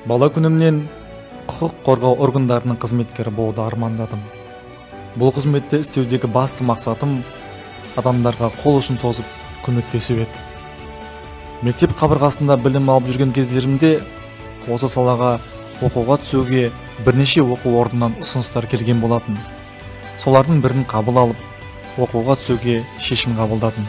Бала күнімнен құқық қорғау органдарының қызметкері болуды армандадым. Бұл қызметті істеудегі басты мақсатым адамдарға қол ұшын созып көмектесу еді. Мектеп қабырғасында білім алып жүрген кездерімде осы салаға оқуға түсуге бірнеше оқу орнынан ұсыныстар келген болатын. Солардың бірін қабыл алып, оқуға түсуге шешім қабылдадым.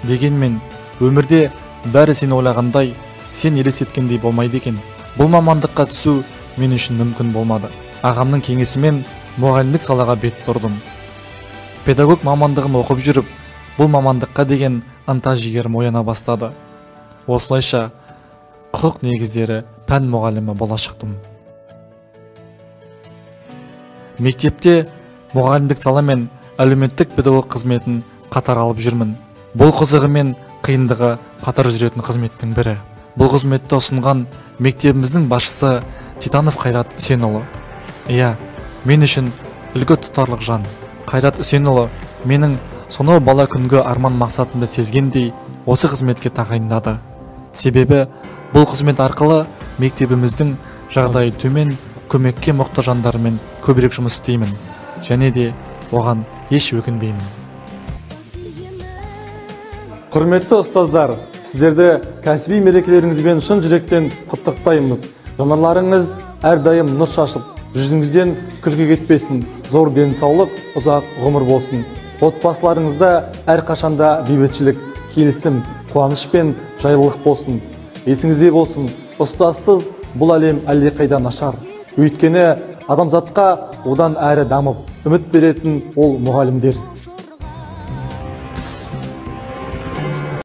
Дегенмен, өмірде бәрі сен ойлағандай, сен елестеткендей болмайды екен. Бұл мамандыққа түсу мен үшін мүмкін болмады. Ағамның кеңесімен мұғалімдік салаға бет бұрдым. Педагог мамандығын оқып жүріп, бұл мамандыққа деген ынта жігерім ояна бастады. Осылайша құқық негіздері пән мұғалімі бола шықтым. Мектепте мұғалімдік сала мен әлеуметтік педагог қызметін қатар алып жүрмін. Бұл қызығы мен қиындығы қатар жүретін қызметтің бірі. Бұл қызметті ұсынған мектебіміздің басшысы Титанов Қайрат Үсенұлы. Иә, мен үшін үлгі тұтарлық жан. Қайрат Үсенұлы менің сонау бала күнгі арман мақсатымды сезгендей осы қызметке тағайындады. Себебі бұл қызмет арқылы мектебіміздің жағдайы төмен, көмекке мұқтаж жандармен көбірек жұмыс істеймін. Және де оған еш өкінбеймін. Құрметті ұстаздар, сіздерді кәсіби мерекелеріңізбен шын жүректен құттықтаймыз. Жанарларыңыз әрдайым нұр шашып, жүзіңізден күлкі кетпесін, зор денсаулық, ұзақ ғұмыр болсын. Отбасыларыңызда әрқашанда бейбітшілік, келісім, қуаныш пен жайлылық болсын. Есіңізде болсын, ұстазсыз бұл әлем әлдеқайда нашар. Өйткені адамзатқа одан әрі дамып, үміт беретін ол мұғалімдер.